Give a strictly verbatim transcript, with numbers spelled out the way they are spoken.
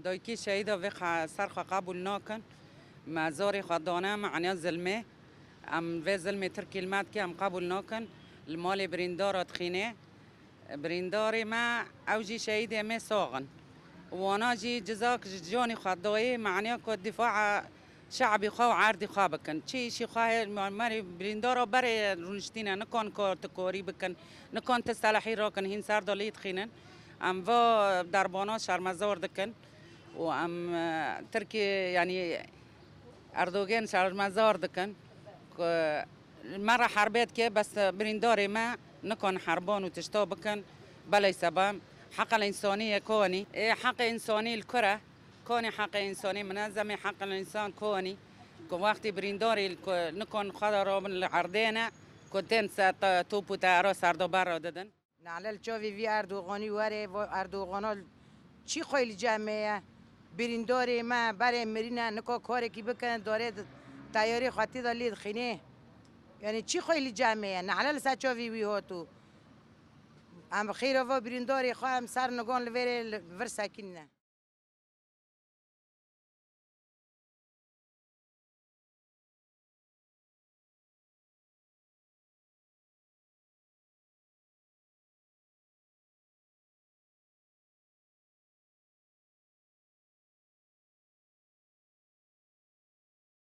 Dayikê şehîda vê xe-, ser xwe qebûl nakin. Me zarê xwe dane, me eniya zilmê. Em vê zilmê Tirkî li me dike, em qebûl nakin. Li malê birîndara dixîne. Birîndarê me, ew jî şehîdê me sax in. Wana jî cizak ji canê xwe dayê, me eniya ku dîfaa şe'bî xwe û erdî xwe bikin. Çi îşî xwe heye, me-, merî birîndara berê rûniştîne, nikan ku tu korî bikin, nikan tu selehî rakin, hîn ser de lê dixînin. Em va derbana şermezar dikin û em, e, Tirkiyê, yanî Erdogan şermezar dikin ku me re herbê dike, bes birîndarê me nikan herban û tişta bikin. Belê seba heqel însanî ye konî. Ê heqê însanî li kur e? Konî heqê însanî, minezemê heqel însan konî? Ku wextî birîndarî ku nikan xwe de rabin li erdê ne, ku tên se te-, top û teyara serdober re didin. Nale li çavê vî Erdoganî were, va Erdogana çi xwey li cem me ye? Birîndarê me, berê mirîne, nika karekî bikin, darê di-, teyarê xwe tê de lê dixînê. Yanî çi xwey li cem me ye? Nale li ser çavê wî hat û em xêra va birîndarê xwe em ser nigan li vêrê li vir sekînine.